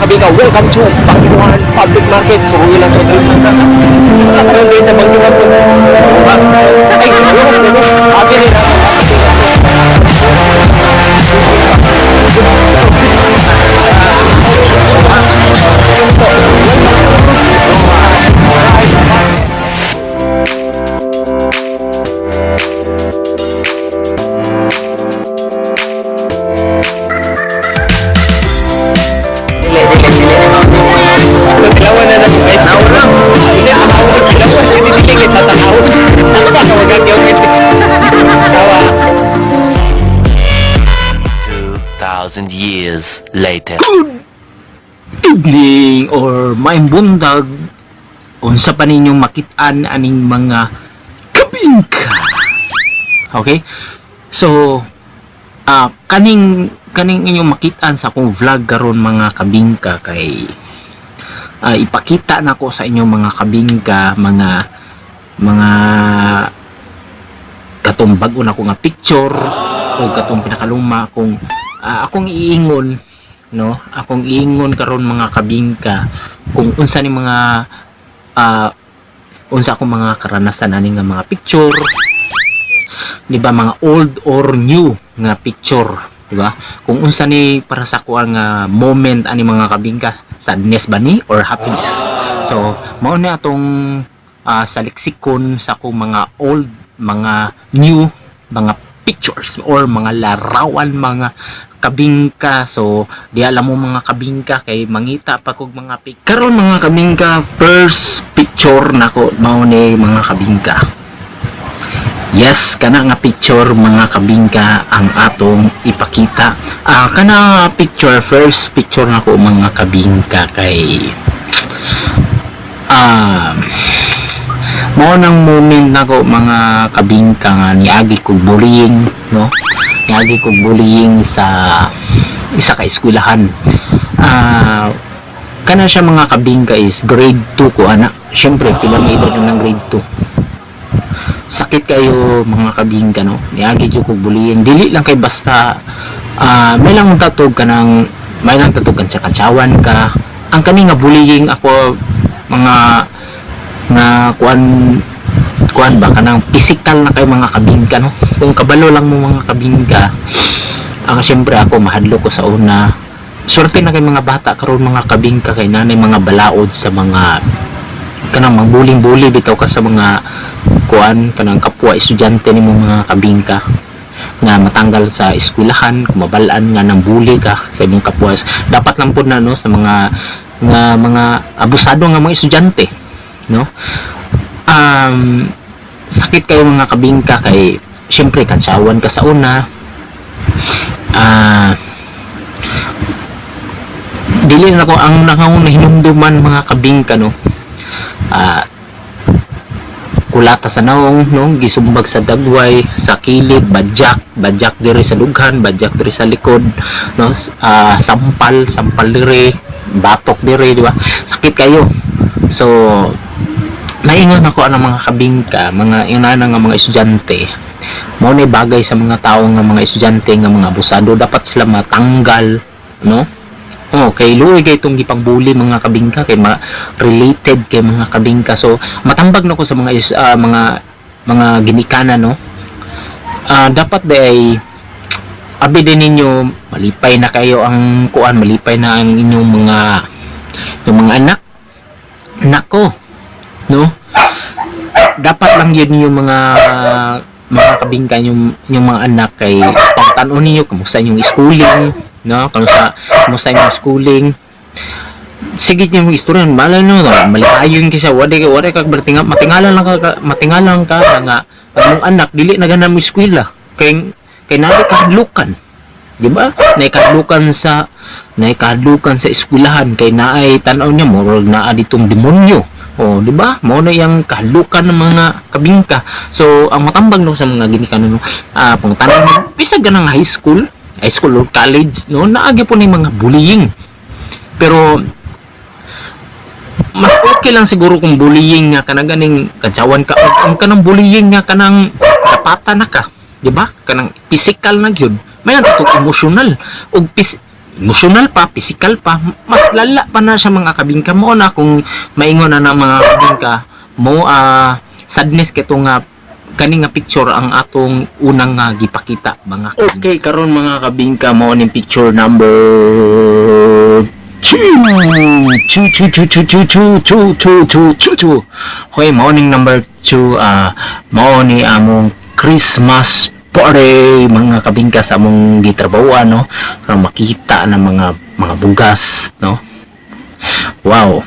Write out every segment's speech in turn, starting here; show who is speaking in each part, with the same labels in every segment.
Speaker 1: Kabinka, welcome to Banginuhan Public Market. Suruhin lang sa trip. Karon din sa Banginuhan. Ay, abi nila. Dili, dili, dili. Tilawan na lang, guys. Tanaw lang. Dili, tanaw. Tilawan. Dili, dili, kita tanaw. Wag yung tawa.
Speaker 2: 2,000 years later.
Speaker 3: Evening or maayong buntag, unsa pa ninyong makit-an aning mga kabingka. Okay? So kaning kaning inyong makit-an sa akong vlog karon, mga kabingka, kay ipakita nako sa inyong mga kabingka mga katong bag-o nako nga picture o katong pinakaluma kung akong iingon, no, akong iingon karon, mga kabingka, kung unsa ni mga unsa akong mga karanasan ani nga mga picture, di ba, mga old or new nga picture, di ba, kung unsa ni para sa ako ang moment ani, mga kabingka, sadness ba ni or happiness. So mao na atong saliksikon sa akong mga old, mga new, mga pictures or mga larawan, mga kabingka. So di alam mo, mga kabingka, kay mangita pa kog mga pic karon, mga kabingka. First picture nako mao ni, mga kabingka. Yes, kana nga picture, mga kabingka, ang atong ipakita. Kana nga picture, first picture nako, mga kabingka, kay mao nang moment nako, mga kabingka, nga niagi kog bullying, no, niagi kog bullying sa isa ka eskwelahan. Kana siya, mga kabingka, is grade 2 ko ana. Syempre, pila may edad ng grade 2? Sakit kayo, mga kabingka, no. Niagi jud kog bullying. Dili lang kay basta may lang tatog ka ng may lang tatog kan sa katsawan ka. Ang kani nga bullying ako mga nga kuan kuan ba, kanang physical na kay, mga kabingka, no. Kung kabalo lang mo, mga kabingka, ang siyempre ako mahadlok ko sa una. Swerte na kay mga bata karon, mga kabingka, kay nanay mga balaod sa mga kanang mangbuling-buli bitaw ka sa mga kuan, kanang kapwa estudyante nimo, mga kabingka, nga matanggal sa eskwelahan kung mabalaan nga nang bully ka sa imong kapwa. Dapat lang pud na, no, sa mga nga mga abusado nga mga estudyante, no. Sakit kayo, mga kabingka, kay syempre katsawan ka sa una. Dili na ko ang nakang nahinumduman, mga kabingka, no. Kulata sa naong, no, gisumbag sa dagway, sa kilid, badyak badyak diri sa dughan, badyak diri sa likod, no. Sampal sampal diri, batok diri, di ba? Sakit kayo. So naingon ako ang mga kabingka, mga inana nga mga estudyante, mao ni bagay sa mga tao nga mga estudyante nga mga abusado, dapat sila matanggal, no. Oh, kay luoy kay itong gipangbuli, mga kabingka, kay ma related kay mga kabingka. So matambag na ko sa mga mga ginikanan, no. Dapat ba ay abi din ninyo, malipay na kayo ang kuan, malipay na ang inyong mga yung mga anak nako, no. Dapat lang yun yung mga kabingka, yung mga anak, kay pangtan-on ninyo kamusta inyong schooling, no, kamusta kamusta inyong schooling. Sige niyo yung istorya, malay no, malipayon kay siya, wala ka bertinga, matingalan lang ka, matingalan ka nga ang imong anak dili na ganan mo eskwela kay kay naay kahadlukan, di ba? Naay kahadlukan sa eskwelahan kay naay tan-aw niya murag naa ditong demonyo. Oh, di ba? Mao na iyang kahadlukan ng mga kabingka. So, ang matambag no sa mga ginikanan, no, pangtanan bisag ganang high school or college, no, naagi po ni mga bullying. Pero mas okay lang siguro kung bullying nga kanang ganing katsawan ka, ang kanang bullying nga kanang dapatan na ka, di ba? Kanang physical na gyud. May lang katong emotional ug Emotional pa, physical pa, mas lala pa na siya, mga kabingka. Mo na kung maingon na na, mga kabingka, mo sadness kito nga kani nga picture ang atong unang nga gipakita, mga kabingka. Okay, karon, mga kabingka, mao ning picture number 2, 2, 2, 2, 2, 2, 2, 2, 2, 2, 2, 2. Okay, mao ning number 2, mao ni among Christmas party, mga kabingka, sa among gitrabahoan, no? Karon makita na mga bugas, no? Wow,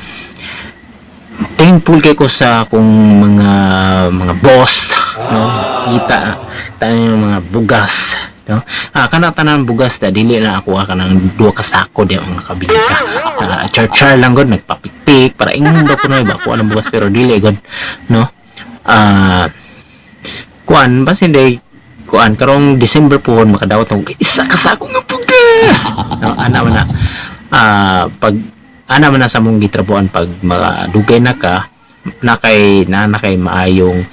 Speaker 3: thankful kay ko sa akong mga boss, no? Kita tayo yung mga bugas, no? Kana tanan bugas da dili na ako kanang duha ka sako di, mga kabingka. Char char lang gud, nagpapikpik para ingon daw kuno ba ko anong bugas, pero dili gud, no? Kuan basin day kuan karong December pohon makadawat og isa ka sako nga bugas, no? Ana man na pag ana man na sa mong gitrabuan, pag makadugay na ka na kay na kay maayong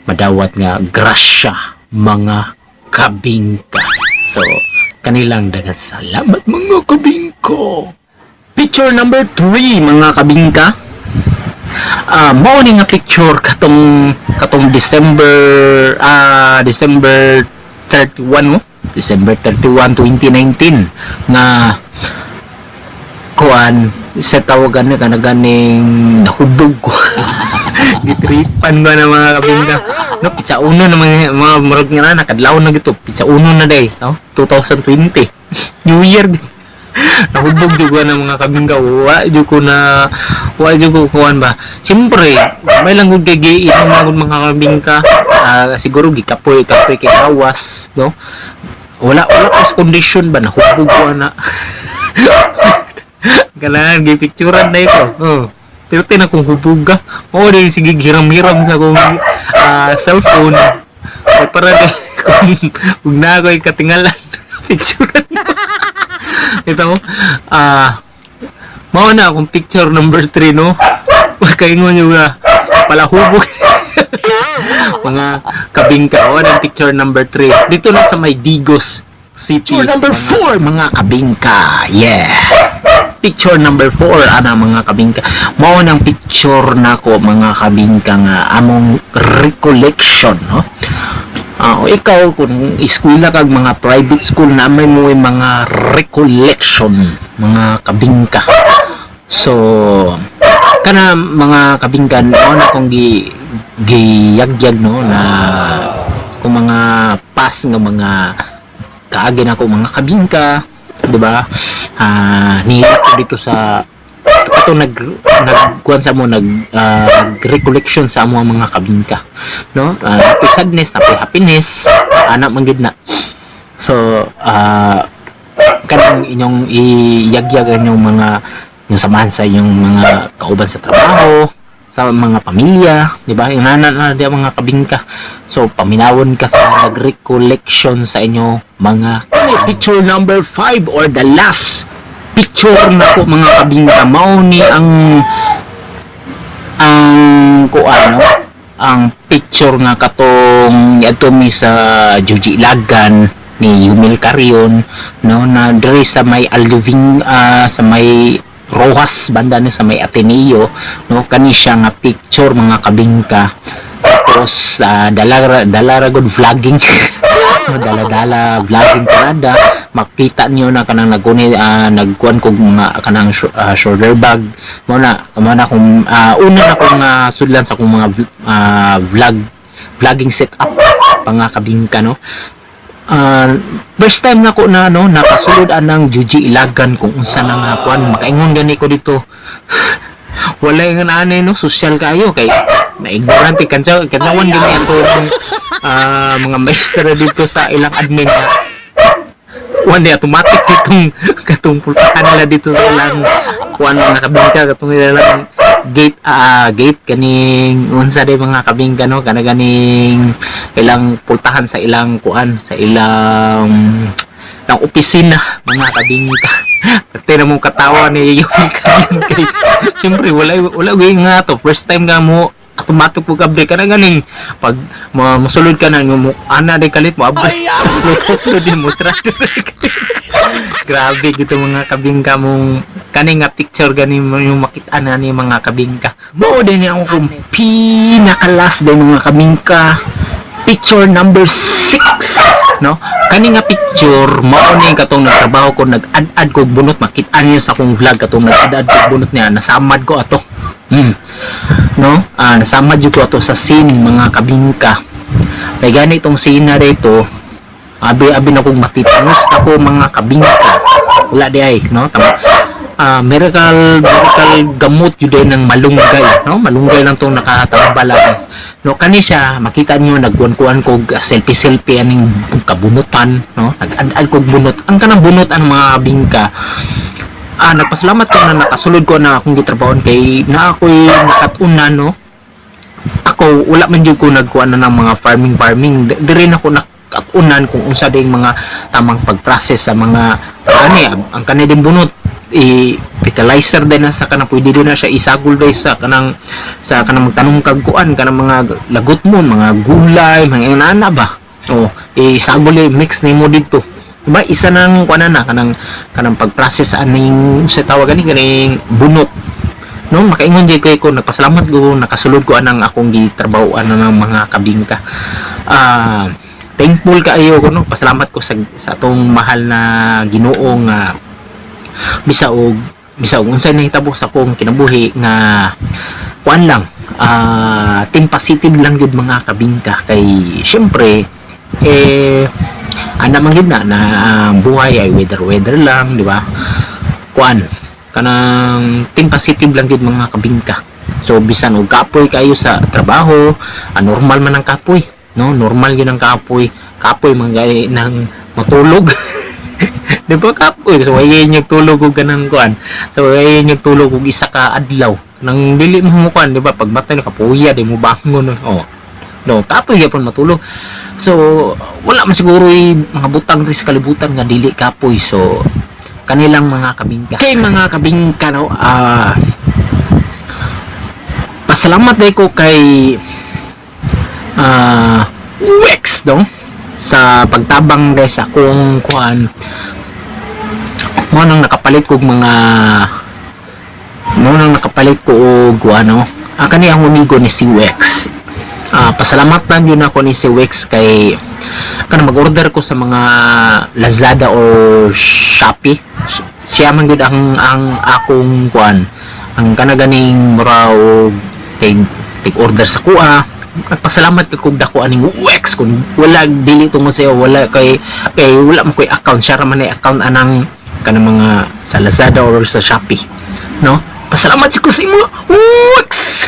Speaker 3: madawat nga grasya, mga kabingka. So kanilang daghang salamat, mga kabingka. Picture number 3, mga kabingka, mao ni nga picture katong katong December December 31, no? December 31, 2019 nga kuan sa tawagan na kana ganing nahubog ko, gitripan ba na, mga kabingka, no? Pitsa uno na mga murag nga na nakadlaw na gito, pitsa uno na day, no? 2020 New Year, nahubog jud ko na, mga kabingka. Wa jud ko na, wa jud ko kuan ba. Siyempre may lang gud kay giinom lang gud, mga kabingka. Siguro gikapoy kapoy kay awas, no? Wala ko sa condition ba, nahubog ko na. Kailangan gipicturan na ito, oh. Pero na kung hubog ka, oo din, sige, hiram-hiram sa kong cellphone. Ay, para di, kung na ako'y katingalan, picturan. Ito mo, mao na akong picture number 3, no? Kaingon nyo nga, palahubog. Mga kabingka, oh, ang picture number 3. Dito na sa may Digos City. Picture number 4, mga kabingka. Yeah. Picture number 4, ana, mga kabingka. Mao nang picture nako, mga kabingka, nga among recollection, no? O ikaw, kung eskwela kag mga private school na may mo yung mga recollection, mga kabingka. So kana, mga kabingka, mao na kong gi giyagyag, no, na kung mga pas nga mga kaagi na ko, mga kabingka, di ba? Nihilak ko dito sa ito, nag nagkuan sa mo, nag recollection sa amo ang mga kabingka, no? Napi sadness, napi happiness, ana man gid na. So kanang inyong iyagyag ang inyong mga yung samahan sa inyong mga kauban sa trabaho, sa mga pamilya, di ba? Yung nana na di ang mga kabingka. So paminawon ka sa nag-recollection sa inyo, mga. Picture number 5 or the last picture na ko, mga kabingka, mao ni ang kuan, no? Ang picture nga katong niadto mi sa Juji Ilagan ni Yumil Carion, no, na diri sa may Alving, sa may Rojas banda ni sa may Ateneo, no? Kani siya nga picture, mga kabingka. Tapos dala dala ra gud vlogging, no, dala dala vlogging parada. Makita niyo na kanang nagkuni nagkuan kog mga kanang shoulder bag. Mo na kung una na kong sudlan sa akong mga vlog vlogging setup, mga kabingka, no? First time na ko na, no, nakasulod anang Juji Ilagan kung unsa na nga kuan. Makaingon gani ko dito, wala yung anay, no? Social kayo kay na ignorante kansa kansawan gani atong mga maestra dito sa ilang admin na kuan di automatic itong katong pultahan nila dito sa ilang kuan, mga kabingka, katong ilang gate, gate kaning unsa day, mga kabingka, no? Kana ganing ilang pultahan sa ilang kuan, sa ilang ng opisina, mga kabingka. Pati na mong katawa ni yung kay siyempre wala wala gyud nga to first time nga mo. Automatic po kabre ka na ganing pag mosulod ka na mo ana day kalit mo abay sulod din mo try. Grabe gito, mga kabingka, mong kani nga picture gani mo yung makita na ni mga kabingka. Mao din ako kung pinaka-last din, mga kabingka, picture number 6, no? Kani nga picture mao ni katong nagtrabaho ko, nag-add-add ko bunot. Makita niyo sa akong vlog katong nag-add-add ko bunot niya, nasamad ko ato, no? Nasamad jud ko ato sa scene, mga kabingka, kay gani itong scene na rito, abi abi na kong matitanos ako, mga kabingka. Wala di ay, no? Tama. Miracle miracle gamot yun din ng malunggay, no? Malunggay lang tong nakatamba lang, no? Kani siya, makita niyo nagkuan-kuan ko selfie selfie aning kabunutan, no? Nag-ad kog bunot. Ang kanang bunot ang mga bingka. Nagpasalamat ko na nakasulod ko na akong gitrabahoan kay na ako'y nakatunan, no? Ako wala man jud ko nagkuan na ng mga farming farming. Diri na ko nakatunan kung unsa ding mga tamang pag-process sa mga ani ang kani din bunot, i fertilizer din na sa kanang pwede din na siya isagol day sa kanang magtanom kag kuan kanang mga lagot mo, mga gulay, mga inana ba. Oh, isagol, i mix nimo didto, diba? Isa nang kuan na kanang kanang pag-process aning sa tawag ani kaning bunot, no? Makaingon jud ko, nagpasalamat ko nakasulod ko anang akong gitrabahoan na ng mga kabingka. Thankful kaayo ko, no? Pasalamat ko sa atong mahal na Ginoo nga bisa og unsay nahitabo sa akong kinabuhi nga kuan lang, team positive lang gyud, mga kabingka, kay syempre eh ana man gyud na na buhay ay weather weather lang, di ba? Kuan kanang team positive lang gyud, mga kabingka. So bisan og kapoy kayo sa trabaho, normal man ang kapoy, no? Normal gyud ang kapoy. Kapoy man gay nang matulog, di ba? Kapoy, so ay inyo tulog og ganang kuan, so ay inyo tulog og isa ka adlaw nang dili mo kuan, di ba? Pag matay nakapuya, di mo bangon. Oh no, kapoy gyapon matulog. So wala man siguro mga butang diri sa kalibutan nga dili kapoy. So kanilang mga kabingka, kay mga kabingka, no? Pasalamat day ko kay Wex, no, sa pagtabang guys sa akong kuan mo nang nakapalit kog mga mo nang nakapalit ko og ano, kani ang amigo ni si Wex. Pasalamatan yun ako ni si Wex kay kanang mag-order ko sa mga Lazada or Shopee, siya man gud ang akong kuan, ang kana ganing mura og tig tig order sa kuha. Nagpasalamat ko kog dako aning Wex. Kung wala dili tungod sa iyo, wala kay kay wala man koy account. Siya ra man ay account anang kanang mga sa Lazada or sa Shopee, no? Pasalamat ko sa imo, Wex.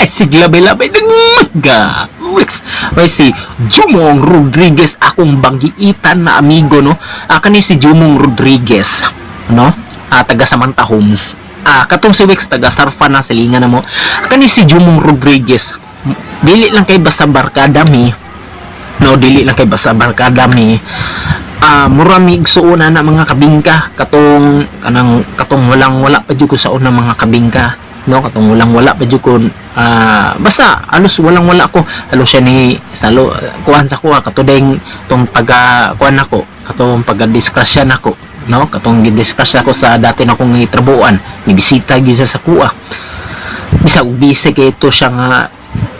Speaker 3: Ay sige, labay-labay ng maga Wex. Ay si Jumong Rodriguez, akong banggiitan na amigo, no? Kani si Jumong Rodriguez, no? Taga Samantha Homes. Katong si Wex taga Sarfa na silingan na mo. Kani si Jumong Rodriguez, dili lang kay basta barkada mi, no? Dili lang kay basta barkada mi. Mura mi igsuon na mga kabingka, katong kanang katong walang wala pa jud ko sa una, mga kabingka, no? Katong walang wala pa jud ko, basta alos walang wala ko, halos siya ni salo kuan sa kuha kato ding tong taga kuan nako, katong pagka disgrasya nako, no? Katong gidisgrasya ko sa dati na akong gitrabuan, ni bisita gyud siya sa kuha. Bisag busy kay ito siya nga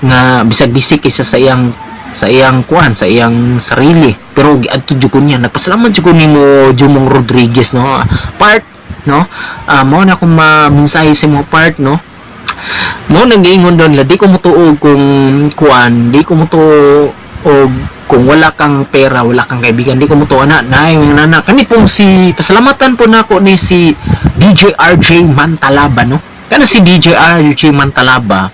Speaker 3: nga bisag busy kaysa sa iyang kuan, sa iyang sarili, pero giadto jud ko niya. Nagpasalamat jud ko nimo, Jumong Rodriguez, no? Part, no? Mao na akong ma-mensahe sa imo, part, no? Mo nang giingon doon la di ko motuo kung kuan, di ko motuo og kung wala kang pera, wala kang kaibigan. Di ko motuo na nay nana. Kani pong si pasalamatan po nako ni si DJ RJ Mantalaba, no? Kana si DJ RJ Mantalaba,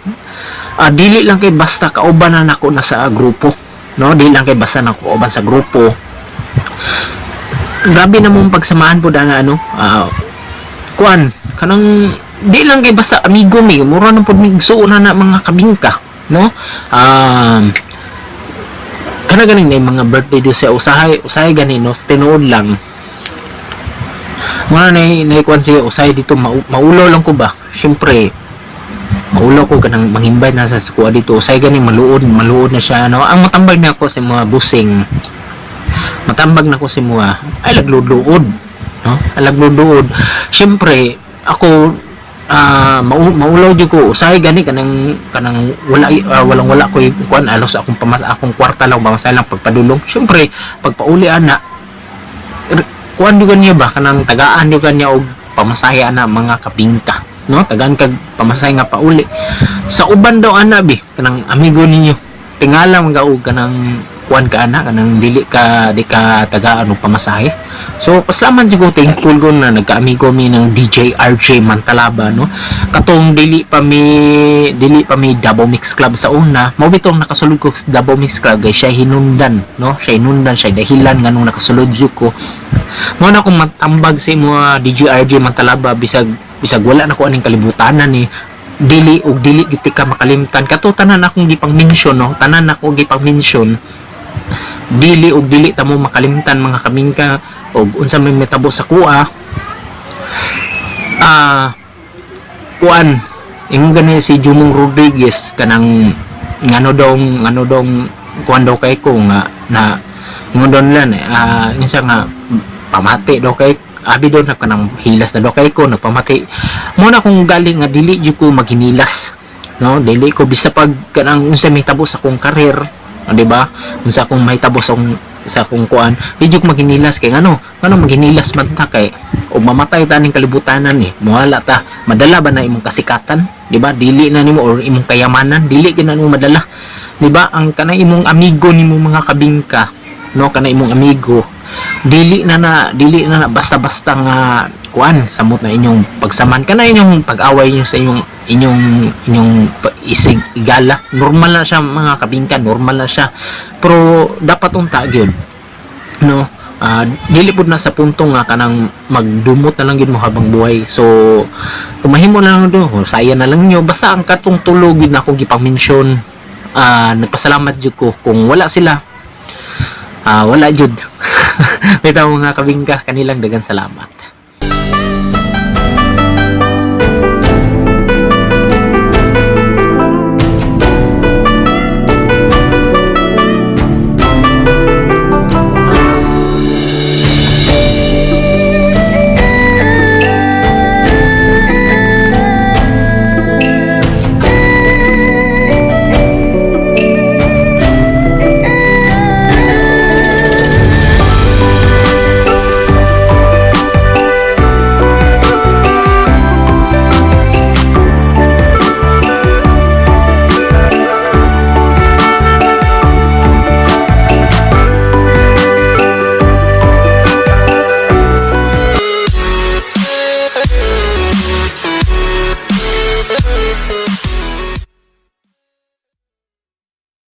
Speaker 3: dili lang kay basta kauban na nako na sa grupo, no? Dili lang kay basta nako kauban sa grupo. Grabe na mong pagsamahan po na ano, kuan kanang di lang kay basta amigo mi, mura na pud mi igsuon na na, mga kabingka, no? Kana ganing na mga birthday do sa usahay usahay gani, no? Tinuod lang muna na naikuan siya usahay dito, maulo lang ko ba, syempre. Maulaw ko kanang mangimbay na sa kuha dito. Usay gani maluod, maluod na siya, no? Ang matambag na ako sa mga busing, matambag na ko sa mga ay lagluluod, no? Ay lagluluod. Syempre ako, maulaw jud ko. Usahay gani kanang kanang wala, walang wala ko kuan, alos akong pamas, akong kwarta lang, pamasahe lang pagpadulong. Syempre pagpauli ana, kuan jud niya ba, kanang tagaan jud niya og pamasahe ana, mga kabingka, no? Tagaan kag pamasahe nga pauli. Sa uban daw ana bi, kanang amigo ninyo tingala man og kanang kuan ka ana, kanang dili ka, di ka tagaan og pamasahe. So pasalamat jud ko, thankful ko na nagkaamigo mi ng DJ RJ Mantalaba, no? Katong dili pa mi Davao Mix Club sa una, mao bitong nakasulod ko sa Davao Mix Club kay siya hinundan, no? Siya hinundan, siya dahilan nganong nakasulod jud ko. Mo na akong matambag sa imo, DJ RJ Mantalaba, bisag bisag wala na ko aning kalibutanan ni, dili og dili gyud ka makalimtan. Kato tanan akong gipang mention, no? Tanan ako gipang mention, dili og dili ta mo makalimtan, mga kamingka, og unsa may mitabo sa kuha. Kuan, ingon gani si Jumong Rodriguez, kanang ngano dong kuan daw kay ko nga na ingon daw nila unsa nga pamati daw kay abi daw na kanang hilas na daw kay ko nagpamati. Mo na kung gali nga dili jud ko maghinilas, no? Dili ko bisa pag kanang unsa may tabo sa akong career, di ba, unsa akong mahitabo sa akong kuan, di jud ko maghinilas kay ngano ngano maghinilas man ta? Kay og mamatay ta ning kalibutanan ni, mohala ta, madala ba na imong kasikatan, di ba? Dili na nimo, or imong kayamanan, dili gyud na nimo madala, di ba? Ang kanang imong amigo nimo, mga kabingka, no? Kanang imong amigo, dili na na basta-basta nga kuan, samot na inyong pagsaman, kana inyong pag-away niyo sa inyong isig igala, normal na siya, mga kabingka, normal na siya. Pero dapat unta gyud, no? Dili pud na sa punto nga kanang magdumot na lang gyud mo habang buhay. So kung mahimo na lang do, saya na lang nyo. Basta ang katong tulog gyud na akong gipang-mention, nagpasalamat jud ko. Kung wala sila, wala jud. Bitaw, mga kabingka, kanilang dagan salamat.